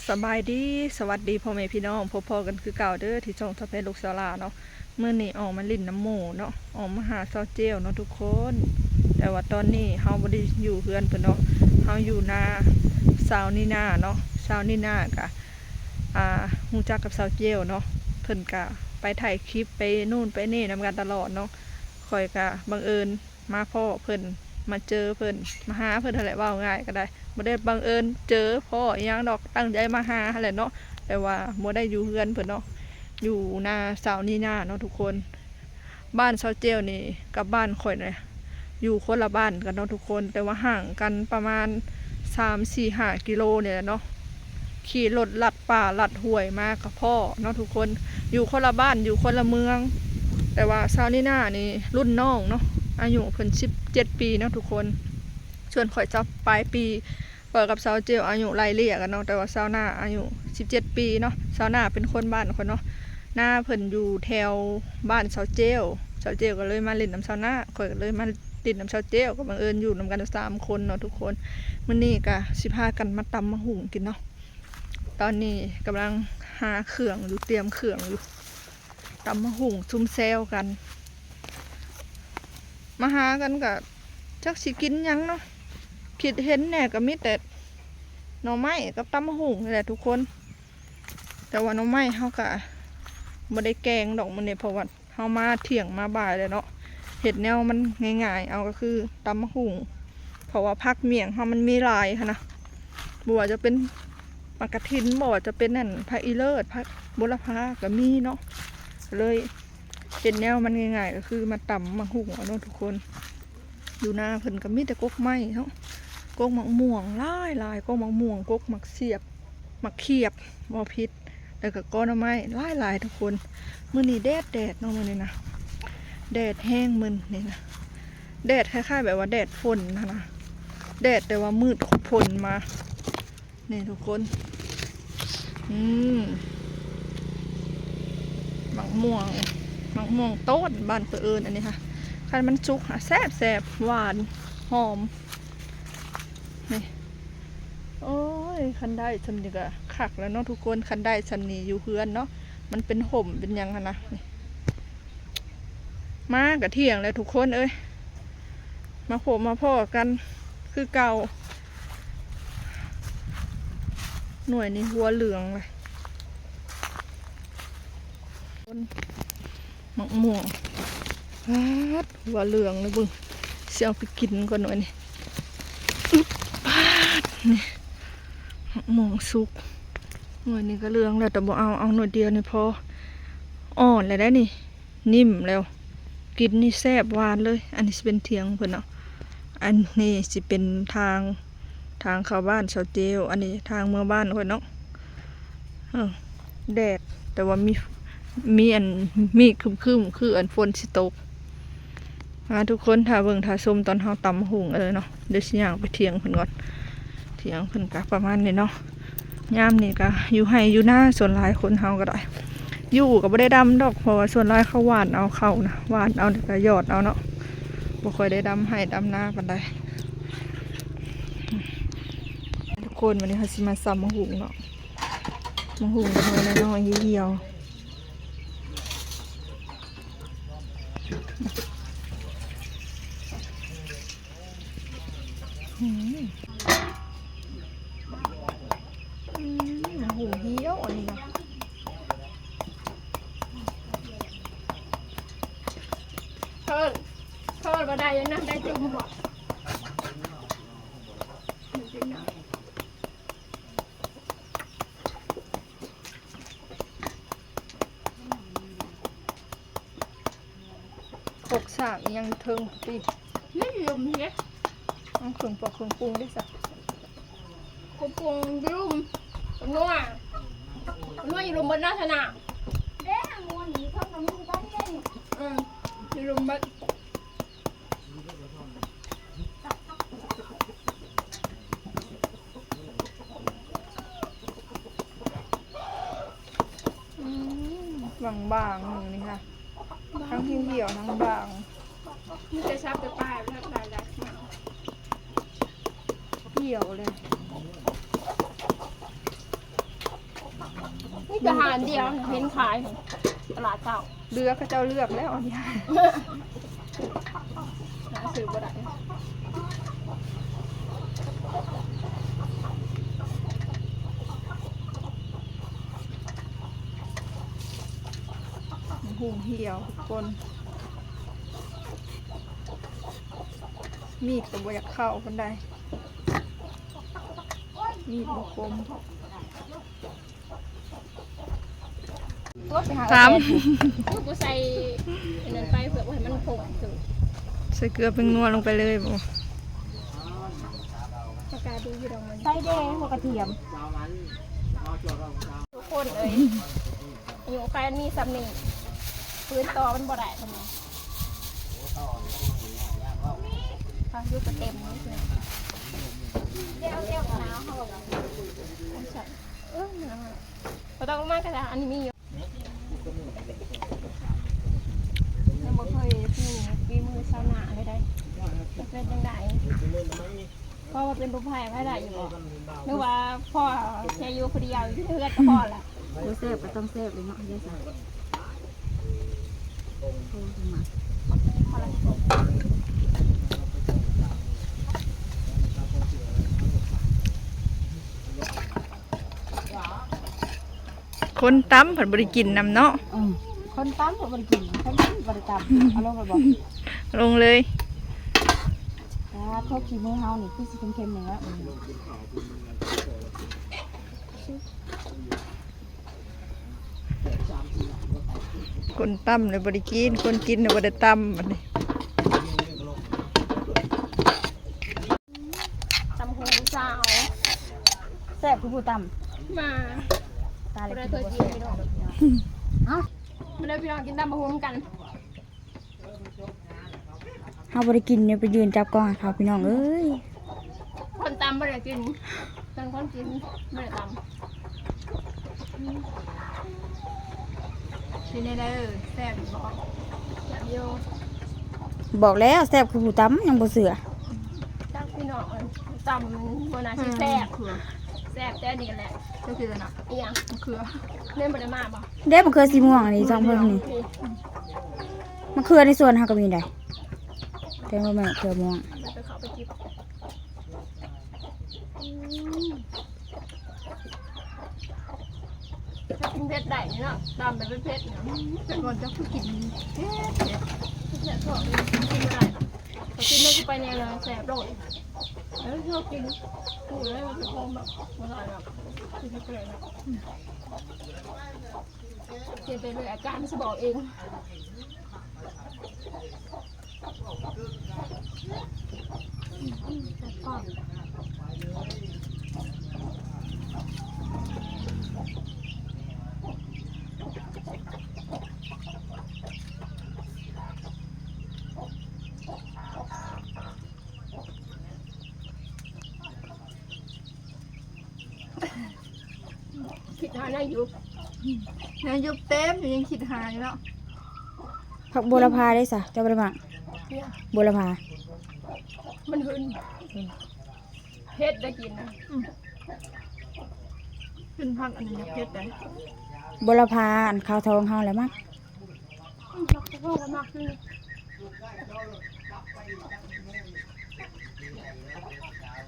ສະບາຍດີ ສະຫວັດດີພໍ່ແມ່ພີ່ນ້ອງ ພົບພໍ້ກັນຄືເກົ່າເດີ ທີ່ຊ່ອງສາວແພລູກສາວຫຼ້າເນາະ. ມື້ນີ້ອອກມາຫຼິ້ນນຳໝູ່ເນາະ ອອກມາຫາສາວເຈວເນາະທຸກຄົນ. ແຕ່ວ່າຕອນນີ້ເຮົາບໍ່ໄດ້ຢູ່ເຮືອນເພິ່ນເນາະ ເຮົາຢູ່ນາສາວນີນາເນາະ. ສາວນີນາກະ ອ່າ ຮູ້ຈັກກັບສາວເຈວເນາະ ເພິ່ນກະໄປຖ່າຍຄລິບ ໄປນູ້ນໄປນີ້ນຳກັນຕະຫຼອດເນາະ. ຂ້ອຍກະບັງເອີນ ມາພໍ້ເພິ່ນ ມາເຈີເພິ່ນ ມາຫາເພິ່ນຫັ້ນແຫຼະ ເວົ້າງ່າຍກໍໄດ້ ບໍ່ໄດ້ບັງເອີນເຈີພໍ້ອີ່ຫຍັງດອກ ຕັ້ງໃຈມາຫາຫັ້ນແຫຼະເນາະ. ແຕ່ວ່າບໍ່ໄດ້ຢູ່ເຮືອນເພິ່ນເນາະ ຢູ່ນາສາວນີນາເນາະທຸກຄົນ. ບ້ານສາວເຈວນີ້ກັບບ້ານຂ້ອຍນະ ຢູ່ຄົນລະບ້ານກັນເນາະທຸກຄົນ ແຕ່ວ່າຫ່າງກັນປະມານສາມ ສີ່ ຫ້າກິໂລນີ້ແຫຼະເນາະ. ຂີ່ລົດລັດປ່າລັດຫ້ວຍມາກໍພໍ້ເນາະທຸກຄົນ ຢູ່ຄົນລະບ້ານ ຢູ່ຄົນລະເມືອງ. ແຕ່ວ່າສາວນີນານີ້ລຸ້ນນ້ອງເນາະ ອາຍຸເພິ່ນສິບເຈັດປີເນາະທຸກຄົນ ສ່ວນຂ້ອຍຊາວປາຍປີ. ຂ້ອຍກັບສາວເຈວອາຍຸໄລ່ເລ່ຍກັນເນາະ ແຕ່ວ່າສາວນາອາຍຸສິບເຈັດປີເນາະ. ສາວນາເປັນຄົນບ້ານຂ້ອຍເນາະ ນາເພິ່ນຢູ່ແຖວບ້ານສາວເຈວ ສາວເຈວກໍເລີຍມາຫຼິ້ນນຳສາວນາ ຂ້ອຍກໍເລີຍມາຫຼິ້ນນຳສາວເຈວ ກໍບັງເອີນຢູ່ນຳກັນສາມຄົນເນາະທຸກຄົນ. ມື້ນີ້ກໍຊິພາກັນມາຕຳໝາກຫຸ່ງກິນເນາະ. ຕອນນີ້ກຳລັງຫາເຄື່ອງຢູ່ ຕຽມເຄື່ອງຢູ່ ຕຳໝາກຫຸ່ງຊຸມແຊວກັນ. ມາຫາກັນກະຈັກຊິກິນຫຍັງເນາະ ຄິດເຫັນແດ່ກະມີແຕ່ໜໍ່ໄມ້ກັບຕຳໝາກຫຸ່ງນີ້ແຫຼະທຸກຄົນ. ແຕ່ວ່າໜໍ່ໄມ້ເຮົາກະບໍ່ໄດ້ແກງດອກມື້ນີ້ ເພາະວ່າ ເຮົາມາທ່ຽງມາບ່າຍແລ້ວເນາະ ເຮັດແນວມັນງ່າຍໆເອົາ ກໍຄືຕຳໝາກຫຸ່ງ ເພາະວ່າຜັກໝ້ຽງເຮົາມັນມີຫຼາຍຫັ້ນນະ ບໍ່ວ່າຈະເປັນໝາກກະຖິນ ບໍ່ວ່າຈະເປັນອັນ ຜັກອີເລີດ ຜັກບົວລະພາກໍມີເນາະ. ກໍເລີຍເຮັດແນວມັນງ່າຍໆ ກໍຄືມາຕຳໝາກຫຸ່ງເອົາເນາະທຸກຄົນ. ຢູ່ນາເພິ່ນກໍມີແຕ່ກົກໄມ້ເນາະ ກົກໝາກມ່ວງຫຼາຍໆ ກົກໝາກມ່ວງ ກົກໝາກສຽບ ໝາກຂຽບ ເວົ້າຜິດ ແລ້ວກໍກໍໜໍ່ໄມ້ຫຼາຍໆທຸກຄົນ. ມື້ນີ້ແດດໆເນາະ ມື້ນີ້ນະ ແດດແຮງມື້ນີ້ນະ ແດດຄ້າຍໆແບບວ່າແດດຝົນຫັ້ນນະ ແດດແຕ່ວ່າມືດຝົນມາ ນີ້ທຸກຄົນ. ອືມ ໝາກມ່ວງ ໝາກມ່ວງໂຕ້ນ ບ້ານຂ້ອຍເອີ້ນອັນນີ້ຄ່ະ. ຄັນມັນສຸກຫາແຊບໆ ຫວານ ຫອມ ນີ້. ໂອ້ຍ ຄັນໄດ້ຊ່ຳນີ້ກໍຄັກແລ້ວເນາະທຸກຄົນ ຄັນໄດ້ຊ່ຳນີ້ຢູ່ເຮືອນເນາະ ມັນເປັນຮົ່ມເປັນຫຍັງຫັ້ນນະ. ນີ້ ມາກະທ່ຽງແລ້ວທຸກຄົນເອີຍ ມາພົບມາພໍ້ກັນຄືເກົ່າ. ໜ່ວຍນີ້ຫົວເຫຼືອງເລີຍ ໝາກມ່ວງ ປາດ ຫົວເຫຼືອງເລີຍ ເບິ່ງ ຊິເອົາໄປກິນກ່ອນໜ່ວຍນີ້. ອຶບ ປາດ ນີ້ ໝາກມ່ວງສຸກ ໜ່ວຍນີ້ກໍເຫຼືອງແລ້ວ ແຕ່ບໍ່ເອົາ ເອົາໜ່ວຍດຽວນີ້ພໍ ອ່ອນແລ້ວໄດ໋ນີ້ ນິ້ມແລ້ວ ກິນນີ້ແຊບຫວານເລີຍ. ອັນນີ້ຊິເປັນຖຽງເພິ່ນເນາະ ອັນນີ້ຊິເປັນທາງ ທາງເຂົ້າບ້ານສາວເຈວ ອັນນີ້ທາງເມືອບ້ານຂ້ອຍເນາະ. ເອີ ແດດ ແຕ່ວ່າມີ ມີອັນ ເມກຄຶ້ມໆ ຄືອັນຝົນຊິຕົກ. ອ່າ ທຸກຄົນຖ້າເບິ່ງຖ້າຊົມຕອນເຮົາຕຳໝາກຫຸ່ງເອີເນາະ. ດຽວຊິຍ່າງໄປຖຽງເພິ່ນກ່ອນ ຖຽງເພິ່ນກະປະມານນີ້ເນາະ. ຍາມນີ້ກະຢູ່ໄຮ່ຢູ່ນາ ສ່ວນຫຼາຍຄົນເຮົາກໍໄດ້ ຢູ່ກໍບໍ່ໄດ້ດຳດອກ ເພາະວ່າສ່ວນຫຼາຍເຂົາຫວ່ານເອົາເຂົ້ານະ ຫວ່ານເອົາແລ້ວກໍຢອດເອົາເນາະ ບໍ່ຄ່ອຍໄດ້ດຳໄຮ່ດຳນາປານໃດ. ທຸກຄົນ ວັນນີ້ເຮົາຊິມາຕຳໝາກຫຸ່ງເນາະ ໝາກຫຸ່ງໜ່ວຍນ້ອຍໆ ຫ່ຽວໆ. ອືມ ອືມ ຫູຫ່ຽວອັນນີ້ນະ ເພິ່ນ ເພິ່ນບໍ່ໄດ້ນະ ໄດ້ຈຸ່ມບໍ່? ຄົກສາກອີ່ຫຍັງຢູ່ເທິງພຸ້ນຕິ ນີ້ຢູ່ລຸ່ມພີ້ເດ້. ເອົາເຄື່ອງປອກເຄື່ອງປຸງເດ້ຊະ ເຄື່ອງປຸງຢູ່ລຸ່ມ ນົວ ນົວຢູ່ລຸ່ມເບິດນະຊະນະ ເດ້ ນົວນີ້ເພິ່ນກໍມີຄືກັນເດ້ ອືມ ຢູ່ລຸ່ມເບິດ. ອືມ ບາງໆ ນີ້ຄ່ະ ທັງຂຽວທັງບາງ ມີແຕ່ສັບແຕ່ປາ ຫຼາຍໆ ຂຽວເລີຍ. ກະຫານດຽວເຫັນຂາຍຕະຫຼາດເຊົ້າ ເຫຼືອເຂົາເຈົ້າເລືອກແລ້ວອັນນີ້ ຫາຊື້ບໍ່ໄດ້. ຫຸງຫ່ຽວທຸກຄົນ ມີດກໍບໍ່ຢາກເຂົ້າປານໃດ ມີດບໍ່ຄົມ. ຖາມ ຄືບໍ່ໃສ່ອັນນັ້ນໄປ ເພື່ອບໍ່ໃຫ້ມັນຂົງຂຶ້ນ ໃສ່ເກືອແປ້ງນົວລົງໄປເລີຍບໍ່? ອາກາດດີຢູ່ດອກມັນ ໃສ່ແດ່ຫົວກະທຽມ. ທຸກຄົນເອີຍ ອາຍຸໄຂມັນມີສ່ຳນີ້ ຟື້ນຕໍ່ມັນບໍ່ໄດ້ ພາຍຸກະເຕັມ ແລ້ວ ແລ້ວໜາວເຮົາ ເອີ ໜາວ ບໍ່ຕ້ອງມາກະດາ ອັນນີ້ມີຢູ່ ຍັງບໍ່ເຄີຍຮູ້ຝີມືຊາວນາເລີຍໃດ ເປັນຈັ່ງໃດ ພໍມາເປັນຜູ້ໃພ້ໄວ້ໄດ້ຢູ່ບໍ່ ຫຼືວ່າພໍແຄ່ຢູ່ຜູ້ດຽວ ຢູ່ເຮືອນກໍພໍລະ. ບໍ່ແຊບກໍຕ້ອງແຊບເລີຍເນາະ ເຮັດຈັ່ງຊັ້ນ ຄົນຕຳເພິ່ນບໍ່ໄດ້ກິນນຳເນາະ. ອືມ ຄົນຕຳເພິ່ນບໍ່ໄດ້ກິນ ຄົນກິນບໍ່ໄດ້ຕຳ. ເອົາລົງໄປບໍ່? ລົງເລີຍ. ອ່າ ໂທດ ຂີ້ມືເຮົານີ້ຄືຊິເຄັມໆ ນີ້ແຫຼະ. ຄົນຕຳແລ້ວບໍ່ໄດ້ກິນ ຄົນກິນແລ້ວບໍ່ໄດ້ຕຳ ບັດນີ້. ຕຳຫຸ່ງຜູ້ສາວ ແຊບຄືຜູ້ຕຳ ມາ ຕາຍແລ້ວ ກິນບໍ່ແຊບ. ເອົ້າ ມາເດີພີ່ນ້ອງ ກິນຕຳບັກຫຸ່ງກັນ. ເຮົາບໍ່ໄດ້ກິນ ຍັງໄປຢືນຈັບກ້ອງໃຫ້ເຂົາ ພີ່ນ້ອງເອີຍ. ຄົນຕຳບໍ່ໄດ້ກິນ ເປັນຄົນກິນບໍ່ໄດ້ຕຳ. ຊິແນວໃດເອີຍ ແຊບຢູ່ບໍ່? ແຊບຢູ່. ບອກແລ້ວແຊບຄືຜູ້ຕຳ ຍັງບໍ່ເຊື່ອ. ຈັກພີ່ນ້ອງເອີຍ ຕຳບໍ່ໜ້າຊິແຊບ. ແຊບແຕ່ອັນນີ້ແຫຼະ. ກໍຄືລະນະ ອີຫຍັງ? ມະເຂືອ. ແມ່ນບໍ່ໄດ້ມາບໍ່? ເດ້ ມະເຂືອສີມ່ວງອັນນີ້ ສອງເພິ່ນນີ້. ມະເຂືອໃນສວນເຮົາກໍມີໃດ ແຕ່ວ່າແມ່ນມະເຂືອມ່ວງ. ໄປເຂົ້າໄປຈິບ. ອືມ ຖ້າກິນເຜັດໄດ້ນີ້ເນາະ ຕຳແບບເຜັດໆ ນີ້ ແຕ່ກ່ອນເຈົ້າຄືກິນເຜັດໆ ແບບພວກນີ້ກິນບໍ່ໄດ້. ແຕ່ກິນໄດ້ຄືໄປແນວນັ້ນແຊບໂລດ. ເອີ ຊອບກິນ ຮູ້ແລ້ວວ່າເຈົ້າຂອງແບບບໍ່ໄດ້ແບບກິນເຜັດໆ ກິນໄປເລີຍ ອາການມັນຊິບອກເອງ. ຄິດຫາແນວຢູ່ ແນວຢູ່ເຕັມຢູ່ ຍັງຄິດຫາຢູ່ເນາະ. ຜັກບົວລະພາເດ້ຊະ ເຈົ້າບໍ່ໄດ້ມັກ? ບົວລະພາ ມັນຫຶນ ເຜັດໄດ້ກິນນະ. ອືມ ເປັນຜັກອັນນີ້ເຜັດໄດ໋. ບົວລະພາ ອັນຂາວທອງເຮົາແຫຼະມັກ. ອືມ ມັກ ເຂົາກໍມັກຢູ່. ເຂົາ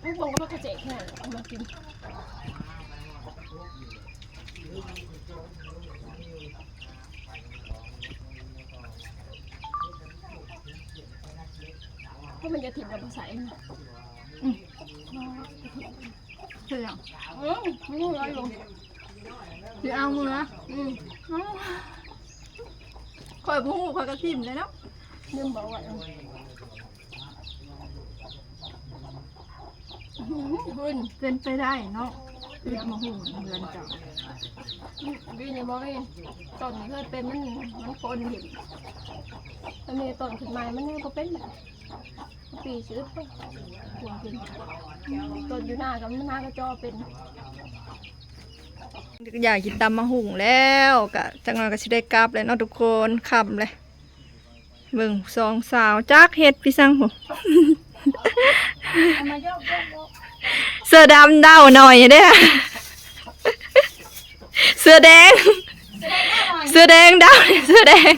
ເບິ່ງກໍມັກກະເຈກແຮງ ເອົາມາກິນ. ເພາະມັນຈະຖິ້ມແລ້ວບໍ່ໃສ່. ອືມ ເປັນຫຍັງ? ອືມ ມັນຍັງເຫຼືອຢູ່ ຊິເອົາເມືອ. ອືມ ຂ້ອຍບໍ່ຮູ້ ຂ້ອຍກໍຖິ້ມແລ້ວເນາະ. ລືມບອກໄວ້. ອືມ ເປັນໄປໄດ້ເນາະ ເຮັດມະຫຸ່ງເຮືອນເຈົ້າ. ອືມ ປີນີ້ບໍ່ມີ ຕົ້ນນີ້ເຄີຍເປັນ ມັນ ມັນໂຄ່ນຖິ້ມ. ແຕ່ມີຕົ້ນຂຶ້ນໃໝ່ ມັນຍັງບໍ່ເປັນ. ປີຊິອຶດ ຕົ້ນຢູ່ນາກໍ ນາກໍຈໍເປັນ. ຢາກກິນຕຳໝາກຫຸ່ງແລ້ວ ກະຈັກໜ້ອຍກໍຊິໄດ້ກັບແລ້ວເນາະທຸກຄົນ ຄ່ຳແລ້ວ. ເບິ່ງສອງສາວຈັກເຮັດໄປສັງພຸ້ນ ເສື້ອດຳເດົາໜ້ອຍເດ້. ເສື້ອແດງ ເສື້ອແດງດາວ ເສື້ອແດງ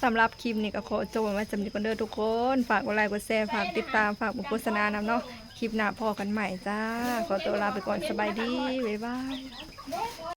ສຳລັບຄລິບນີ້ກໍຂໍຈົບໄວ້ສ່ຳນີ້ກ່ອນເດີທຸກຄົນ. ຝາກກົດໄລກົດແຊ ຝາກຕິດຕາມ ຝາກເບິ່ງໂຄສະນານຳເນາະ. ຄລິບໜ້າພໍ້ກັນໃໝ່ຈ້າ. ຂໍຕົວລາໄປກ່ອນ. ສະບາຍດີ. ບາຍບາຍ.